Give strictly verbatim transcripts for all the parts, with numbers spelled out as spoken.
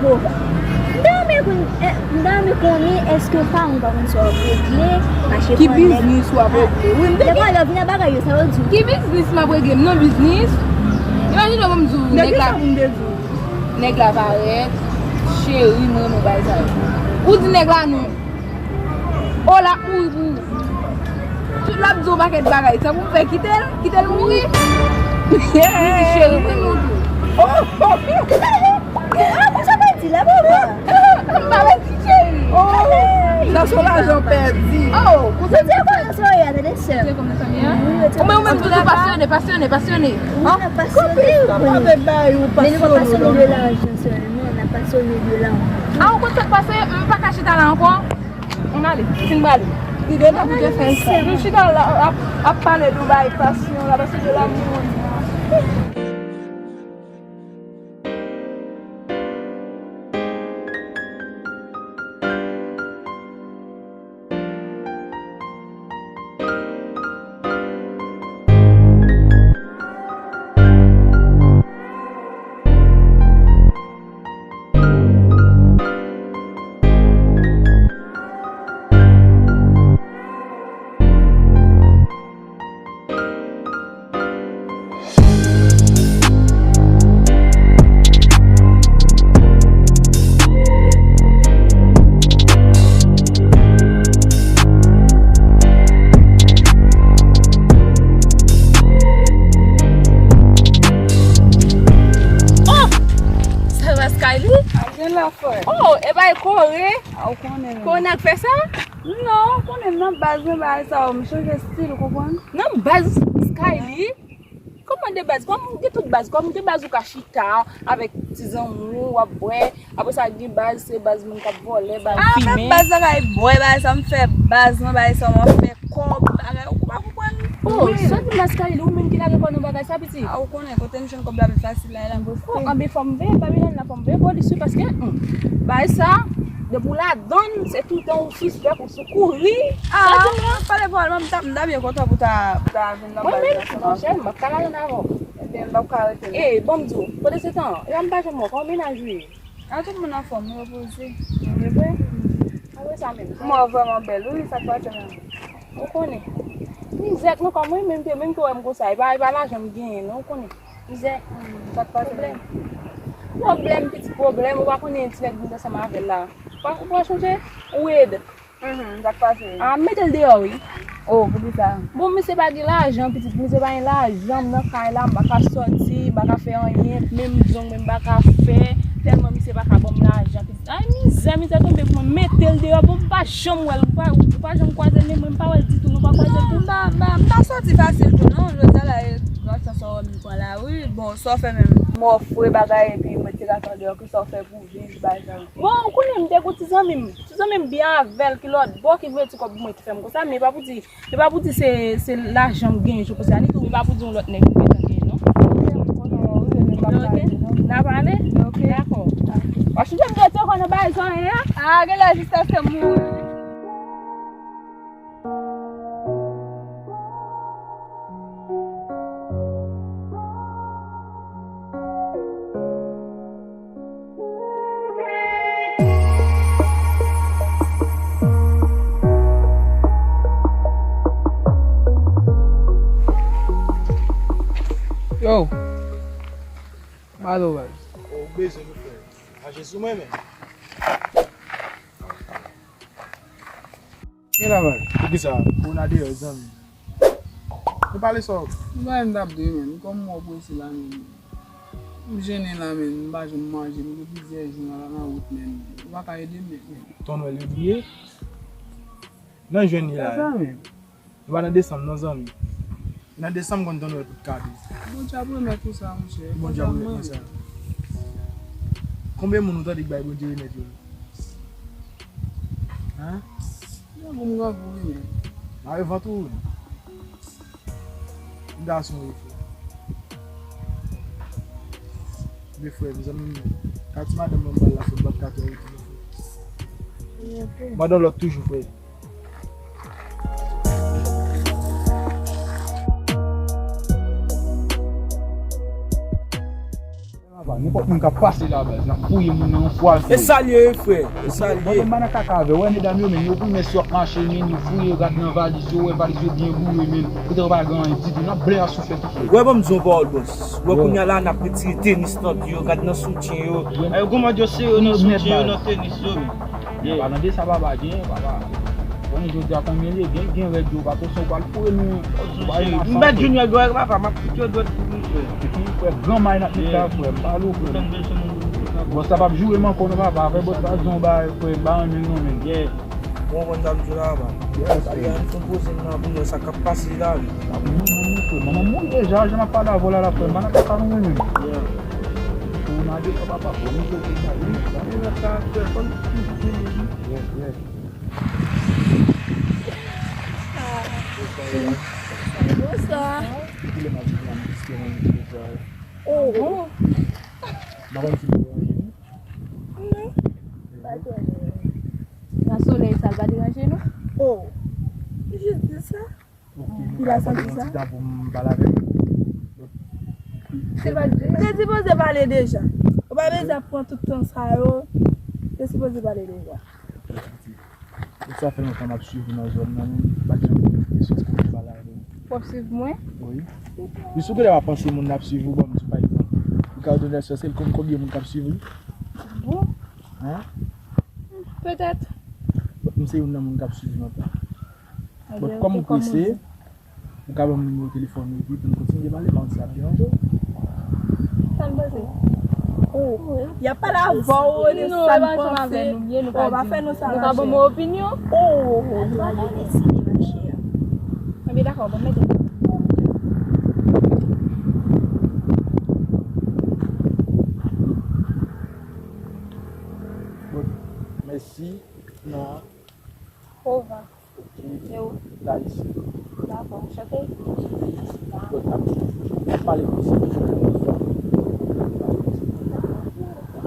Bon, m ta renmen konn, eh, m ta renmen konnen èske paran w pa konn sa w ap regle, mache pran nèg. Ki biznis w ap regle? Wi, m te gen. Lè w vin nan bagay yo, sa yo di w. Ki biznis m ap regle? M nan biznis? Imajine w ban m di w, nèg la, nèg la parèt, cheri, m renmen w, bay sa yo. Ou di nèg la non. O, l ap mouri pou ou. Tout l ap di yon pakèt bagay. Tankou m fè kite l, kite l mouri. Li di cheri pou nou tou. Oh, oh. Ah, konsa pa di la, papa. M pa vle di cheri. Oh, sa se yon lajan pèdi. Oh, konsa se yon lajan pèdi. Ou menm, ou menm, toujou pasyone, pasyone, pasyone. Wi, n ap pasyone, wi. Men nou pa pasyone de lajan sèlman, n ap pasyone de lanmou. Ah, ou konn sa k pase? M pa ka chita la ankò. Ann ale, fin prale. Li gentan pou te fè sa. Nou chita la ap, ap pale de bay pasyon la, paske de lamour. Oh! Sa va, Skyly? A gen la frè. Oh, e bay kore. A, ou konnen. Kore n ak fè sa? Non, ou konnen nan baz mwen bagay sa yo, m chanje stil, ou konprann? Nan baz Skyly? Kòman de baz? Kòman ou gen tout baz? Kòman de baz ou ka chita avèk ti zanmi w, w ap bwè, apre sa gen baz, se baz moun k ap vòlè, baz fimen. Ah, men baz la kay bwè, bagay sa m fè baz mwen, bagay sa mwen fè kòb, bagay ou pa konprann. Oh, wi. Sa di m la Skyly, ou menm ki lage kò nan bagay sa, piti? Ah, ou konnen, kote m jwenn kòb la pi fasil la, e la m poste. Oh, anben fò m veye Babylon la, fò m veye polis wi, paske, hmm, bagay sa, depi w ladann, se toutan ou sispèk, ou sou kouri. Ah, sa di m la. Pale pou al, m ta, m ta byen kontan pou ta, pou ta vin nan baz la. Mwen menm, monchè, m p ap ka ladann avè w. Ebyen, m p ap ka rete non. Eh, ban m di w, pandan se tan, e pa m pa janm wè w, kòman mennaj ou ye? A, tout moun anfòm, nou repoze. E vre? Apre sa menm. M wè w vrèman bèl, wi, sa k pase menm? Ou konnen. Mizè k nan kò mwen, menm ke, menm ke w wè m konsa, e pa, e pa lajan m genyen, non, ou konnen. Mizè. Hmm, sa k pase menm? Pwoblèm. Pwoblèm, pitit pwoblèm, ou pa konnen ti nèg vin ansanm avè l la. Ou pa, ou pa chonje? Wid. Mhm, sa k pase? A, m mete l deyò, wi. Oh, poukisa? Bon, misye pa gen lajan, pitit, misye pa gen lajan, m nan kay la, m pa ka sòti, m pa ka fè anyen, menm zong mwen m pa ka fè, tèlman misye pa ka ban m lajan, pitit. Ay, mizè, mizè tonbe pou mwen, mete l deyò, bon, m pa janm wè l, ou pa, ou pa janm kwaze l, men mwen, m pa wè l ditou, nou pa kwaze l tou. M pa, m pa, m pa sòti fasil tou, non, jodi a la, e, gras sa w wè m pran lari, bon, sa w fè menm? M ofri bagay, epi mwen te ka tande, ki sa w fè pou viv, bagay sa yo. Bon, ou konnen m te gon ti zanmi m. Ti zanmi m byen avè l ki lòt bò ki voye ti kòb pou mwen ki fè m konsa, men e pa pou di, e pa pou di se, se lajan m genyen jodi a ni tou, e pa pou di yon lòt nèg m gentan genyen non. Ok, n a pale? Ok. Dakò. W ap chanje m rete ankò nan bagay sa, hein? Ah, genlè jiskaske m mouri. Yo. Malo, baz. Ou bezwen nou, frè. Mache sou mwen, men. Gen la, baz. Poukisa? Ou nan deyò, zanmi. Nou pale sa w. M pa menm t ap di, men. Kòm m wè w prese la, men. M jennen la, men. M pa janm manje. M gen plizyè jou la, la nan wout, men. Ou pa ka ede m, men. Ton Nwèl yo bliye? Nan jwenn li la. Sa sa, men? Nou pa nan desanm, non, zanmi. Nan desanm, konn Ton Nwèl pou t kado. Bondye ap remèt ou sa, monchè. Bondye ap remèt mwen sa. Konbyen moun ou tande k bay Bondye remèt yo? Hein? Yon bon grangou, wi, men. Mare vant ou, wi. Yon gason, wi, frè. Men frè, mezanmi, ka ti madanm nan m ba l la, fò m pa t ka twò rete, non, frè. Wi, ok. Madanm lòt toujou, frè. Apa, nenpòt moun k ap pase la, baz, n ap fouye moun nan yon fwa l fouye. E sa l ye, wi, frè. E sa l ye. Bon, m pa nan kaka avè w. Wè medam yo, men, yo goumen sou y ap mache, men, yo fouye, yo gade nan valiz yo, wè valiz yo byen boure, men, kote yo pa gen anyen ditou, n ap blè a souflèt tou, frè. Wè, ban m di w yon pawòl, bòs. Wè, kounye a la, n ap retire tenis nan pye yo, gade nan soutyen yo. Wè. Ay, yo kòmanse yo nan soutyen yo, nan tenis yo, men. An palan de sa, papa, gen, papa. Konnen jodi a konbyen l ye, gen, gen rèd yo, pa konsa w pral foure nou. M mèt jwenn rèd yo, papa, m ap fout yo dwèt pou nou, frè. Epi, frè, gran may n ap met la, frè, m pale w, frè. Bòs la p ap joure m ankò, non, papa, frè, bòs la di yon bagay, frè, m pa renmen l, non, men. Bon, bon, dam di la, papa. Yes, frè. Ann fon poze m nan pou nou wè sa k ap pase la, wi. Manman m, frè, manman m mouri deja, jan m ap pale avè w la, la, frè, m pa nan kaka nou menm. Pou n ale, papa, pou nou Yes, yes. Bonswa. Oh, oh. Non. Nan solèy sa, l pa deranje nou? Oh. Jis di sa. Ok, nou ka pale yon ti tan pou m pale avè l. Se pa, te sipoze pale deja. Ou pa bezwen ap pran tout tan sa yo. Te sipoze pale deja. Sa fè lontan m ap swiv ou nan zòn nan, men m pa t janm gen kesyon pou m pale avè w. W ap swiv mwen? Wi. Jis ou genlè w ap panse moun ap swiv ou, ban m di pa egzanp. Ou ka wè nan sòs, se l konn konbyen moun k ap swiv ou? Bon. Hein? Petèt. Bon, m se youn nan moun k ap swiv ou nan tan. Bon, kòm ou prese, ou ka ban m nimewo telefòn ou epi pou n kontinye pale, pa konn si y ap deranje w. Sa n panse? Oh, y ap pale avè w, Rene, sa n panse? Oh, pa fè nou sa, ma chère. Nou ka ban mwen opinyon? Oh, oh, oh. Anben, dakò, bon, mete. Bon, mèsi. Non. Ova. Ok. E ou? La isi. Dakò, anchante. Bon, n ap, n ap pale plis.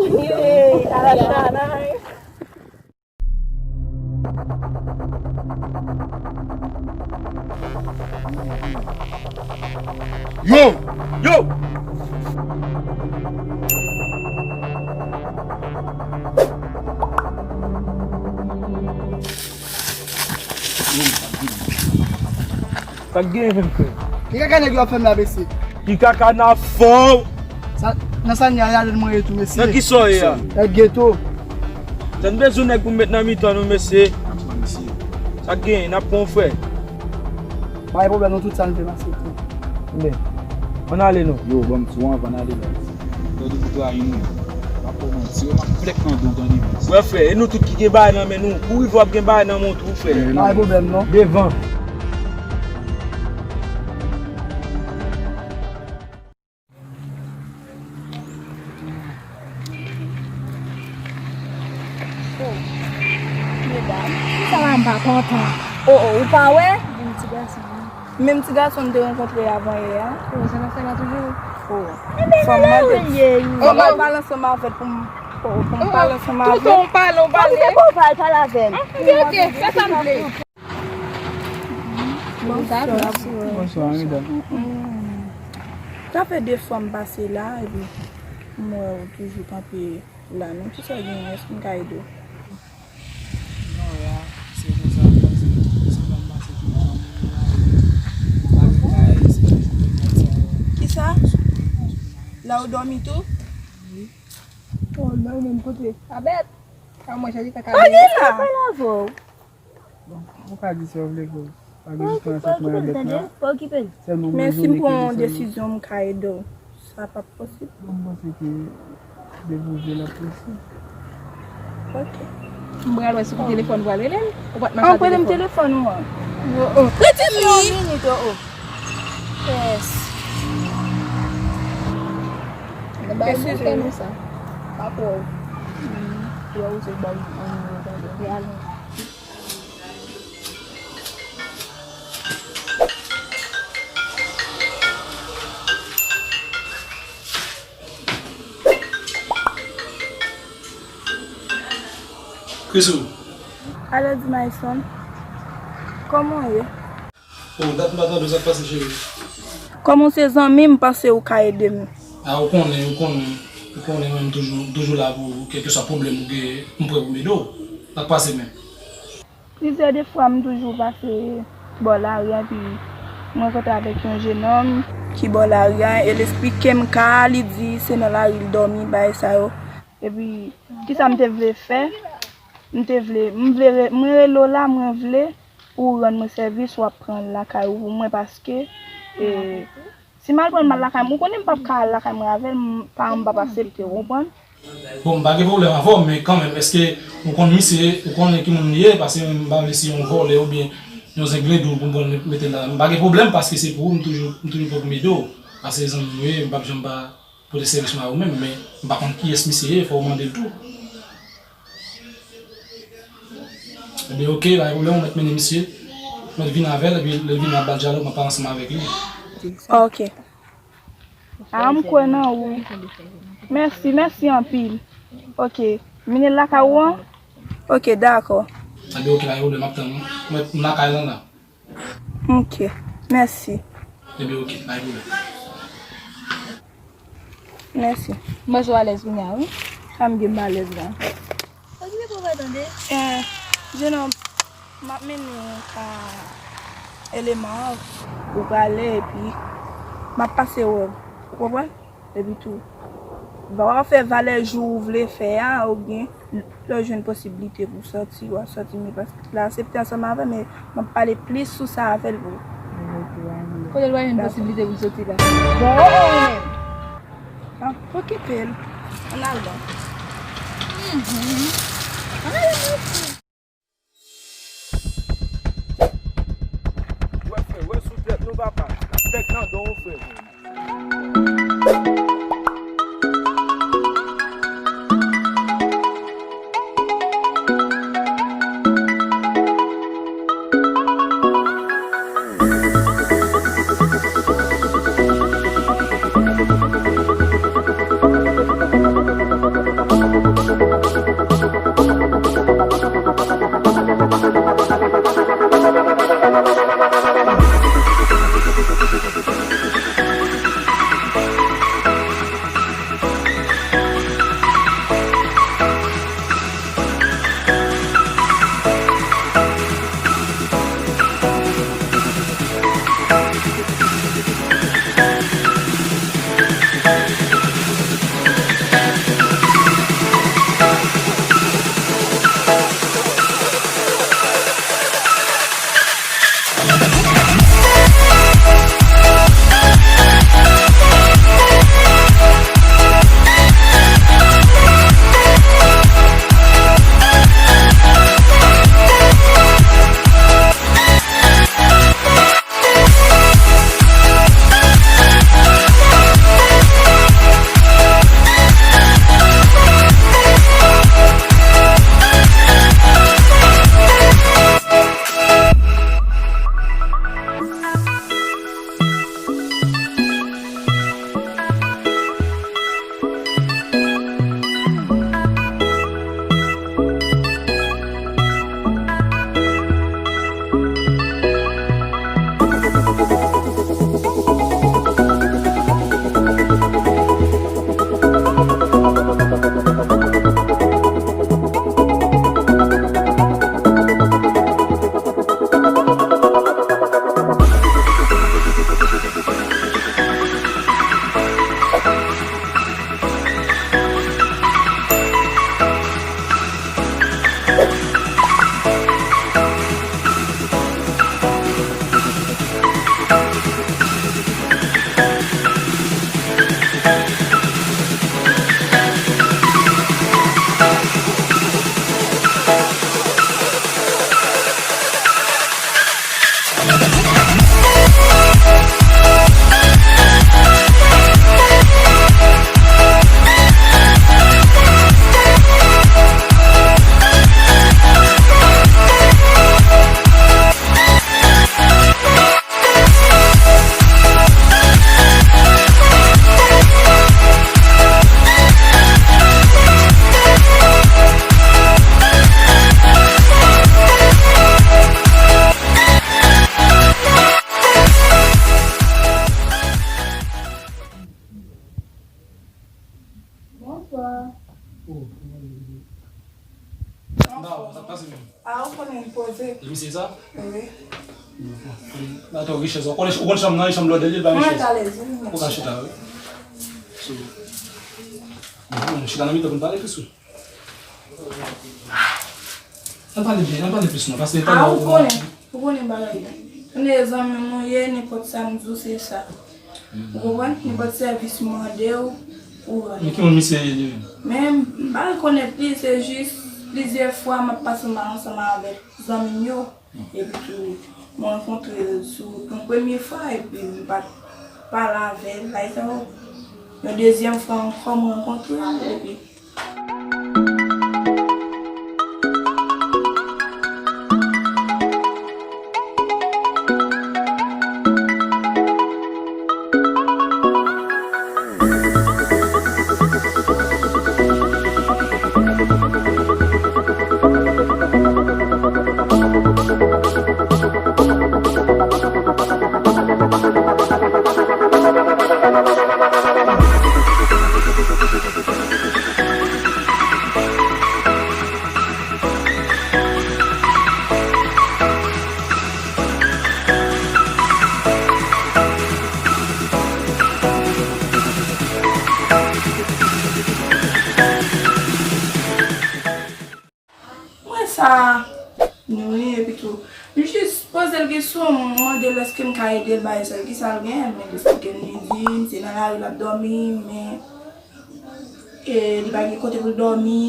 Hey, ala chanay. Yo! Yo! Sa k genyen menm, frè? Ki kaka nèg yo ap fè m la, mesye? Ki kaka n ap fè w? Sa, nan sa n ye a, ladann mwen ye tou, mesye. Nan ki sa w ye a? Nèg geto. Sa n bezwen nèg pou m met nan mitan nou, mesye? N ap pran misye. Sa k genyen, n ap pran w, frè. Pa gen pwoblèm non, tout sa n fè m aksepte. Men, ann ale non. Yo, ban m ti w anvan n ale, baz. Tande pou trayi nou. M ap fè w manti, yo, m ap flèk nan do w, tande, baz. Wè, frè, e nou tout ki gen bagay nan men nou. Ou rive w ap gen bagay nan men w tou, frè. Pa gen pwoblèm non. Devan. Oh, medam. Sa va, m pa kontan. Oh, oh, ou pa wè? Menm ti gason an. Menm ti gason m te rankontre avan yè a. Oh, sa n ap fè la toujou? Oh. Fanm mande. Oh, m al pale ansanm avè l pou m, pou, pou m pale ansanm avè l. Toutan w pale, w pale. Ou pale avè m. Ok, ok, fè sa m vle. Bonswa. Bonswa, medam. Sa fè de fwa m pase la, epi m wè w toujou kanpe la, non? Kisa w genyen? Èske m ka ede w? Non, ya, se konsa, m pase, se konsa m pase tout jan m la, m pa gen kay, se toujou menm bagay sa yo. Kisa? La ou dòmi tou? Wi. Oh, non, menm kote. Abèt! A mwen chaje kaka. Anyen la! Bon, ou ka di sa w vle, bro. Pa gen diferans ant mwen avèk la. Pa okipe l. Sèlman mwen. Men si m pran yon desizyon, m ka ede w. Sa p ap posib. Bon, m panse ke depi w vle l ap posib. Ok. M pral wè si w gen telefòn, m pral rele l. Ou pa t mache a telefòn. An, prete m telefòn ou an. Oh, oh. Prete m li. Yon minit, oh, oh. Yes. Eskize nou sa. Pa twò. Yo, ou se bay yon nimewo tande. Kris ou? Alo, Dyson. Kòman w ye? Oh, dat m pa tande w, sa k pase, cheri? Kòm ou se zanmi m, m panse ou ka ede m. A, ou konnen, ou konnen. Ou konnen mwen, m toujou, m toujou la pou ou, kèlkeswa pwoblèm ou gen, m prè pou m ede w. Sa k pase menm? Plizyè de fwa, m toujou pase bò lari an, epi m rankontre avèk yon jenòm ki bò lari an, e l esplike m ka a, li di se nan lari l dòmi, bagay sa yo. Epi, kisa m te vle fè? M te vle, m vle re-, mwen rele w la, mwen vle ou rann mwen sèvis, w ap pran l lakay ou pou mwen, paske, e, si m al pran l, m al lakay mwen, ou konnen m p ap ka al lakay mwen avè l, m, paran m p ap aksepte, ou konprann? Bon, m pa gen pwoblèm avè w, men kanmenm, èske ou konn misye, ou konnen ki moun li ye? Paske m pa vle se yon vòlè oubyen yon zenglendo pou m pran l mete l la. M pa gen pwoblèm, paske se pou ou, m toujou, m toujou prè pou m ede w. Paske zanmi m ou ye, m p ap janm pa pote sèvis mwen a ou menm, men m pa konn kiyès misye ye, fò w mande l tou. Ebyen, oke, pa gen pwoblèm, ou mèt mennen misye, ou mèt vin avè l, epi lè l vini, m ap ba l dyalòg, m ap pale ansanm avèk li. Ok. A, m kwè nan ou. Mèsi, mèsi anpil. Ok. Mennen l lakay ou an? Ok, dakò. Ebyen, oke, pa gen pwoblèm, m ap tann ou. M lakay lan la. Ok, mèsi. Ebyen, oke, pa gen pwoblèm. Mèsi. Mwen sou alèz kounye a, wi. Sa m gen m alèz la. Okipe pou mwen tande. Eh, jenòm, m ap mennen w ka eleman an. Ou prale epi m ap pase wè w. Ou konprann? Epi tou, w a fè valè jou ou vle fè a, oubyen lè w jwenn posiblite pou w sòti, w a sòti, men paske l aksepte ansanm avè m, men m ap pale plis sou sa avè l pou. Kote l wè yon posiblite pou l soti la? Bon, oh, oh, men. Ah, okipe l. Ann al non. Wè frè, wè sou tèt nou papa. Tèt nan don w frè. Bonswa. Oh, kòman w ye? Anfòm. Sa pase menm? A, ou konnen m poze. E misye sa? Wi. Atò, richès, ou konnen, ou konnen chanm nan, chanm lòd li, li pa richès. Mwen rete alèz, wi. Ou ka chita, wi. So, bon, chita nan mitan pou n pale plis, wi. Ann pale byen, ann pale plis non, paske... A, ou konnen, ou konnen bagay la. Ou konnen zanmi m ou ye, nenpòt sa m di w se sa. Ou konprann? Nenpòt sèvis m mande w, ou ba m. Men ki moun misye ye li menm? Men m pa rekonèt li, se jis plizyè fwa m ap pase ansanm avèk zanmi m yo. Epi tou, mwen rankontre l sou wout mwen premye fwa, epi m pa t pale avè l, like, yon dezyèm fwa ankò, mwen rankontre l, epi Mwen sa, nou wi, epi tou, m jis poze l kesyon, m mande l èske m ka ede l bay sèl kisa l genyen, men l esplike m, li di m se nan lari l ap dòmi, men, e, li pa gen kote pou l dòmi.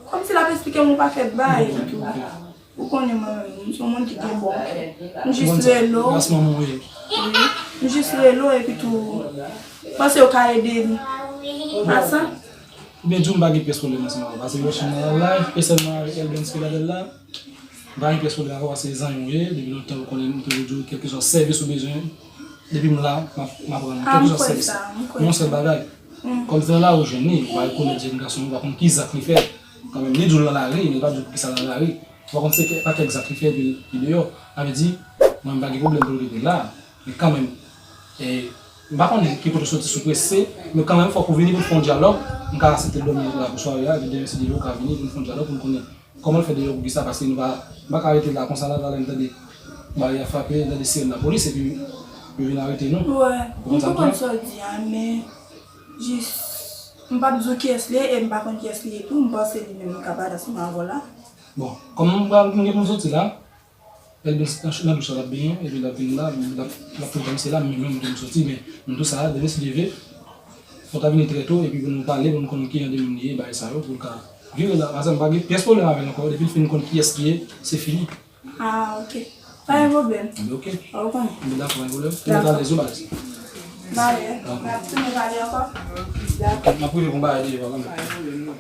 Kòmsi l ap esplike m yon pakèt bagay, epi tou, ou konnen mwen menm, m se yon moun ki gen bon kè. M jis rele w. Wi. M jis rele w, epi tou, panse w ka ede m. A sa? Oubyen di w m pa gen pyès pwoblèm ansanm avè w, paske mwen menm nan live, e sèlman avèk Elbens ki la la, m pa gen pyès pwoblèm avè w, paske se zanmi w ye, depi lontan ou konnen m toujou di w, kèlkeswa sèvis ou bezwen, depi m la, m ap, m ap rann ou, kèlkeswa sèvis. Yon sèl bagay, kòm se nan lari w jwenn li, ou pa rekonèt jèn gason, ou pa konn ki zak li fè. Kanmenm, li di w l nan lari, men li pa di w poukisa l nan lari. Ou pa konn se kè, pa kèk zak li fè, epi li deyò. Sa vle di, mwen m pa gen pwoblèm pou l rete la. Men kanmenm, e, m pa konnen ki kote w soti sou prese, men kanmenm fòk ou vini pou n fè yon dyalòg. M ka aksepte dòmi la pou sware a, epi demen si Dye vle ou ka vini pou n fè yon dyalòg pou n konnen kòman l fè deyò pou ki sa, paske nou pa, m pa ka rete la konsa la, talè m tande baryè a frape, m tande siren lapolis, epi yo vin arete nou. Wi, m konprann sa w di a, men jis, m p ap di w kiyès li ye, e m pa konn kiyès li ye tou, m panse li menm li ka pale ansanm avè w la. Bon, kòm m gen pou m soti la, Elbens nan, nan douch la, l ap benyen, epi l ap vin la, l ap, l ap toujou misye la, men mwen menm tou m soti, men m tou sa, demen si Dye vle, fò w ta vini trè to, epi pou nou pale, pou nou konnen ki jan de moun li ye, bagay sa yo, pou l ka vire la, paske m pa gen pyès pwoblèm avè l ankò, depi l fin konn kiyès li ye, se fini. A, ok. Pa gen pwoblèm. Enben, ok. Ou konnen. Enben, dakò, pa gen pwoblèm. Tout alèz, wi, baz. Dakò. N ap tounen pale ankò. Dakò. M ap prive pou m pale deyò a kanmenm.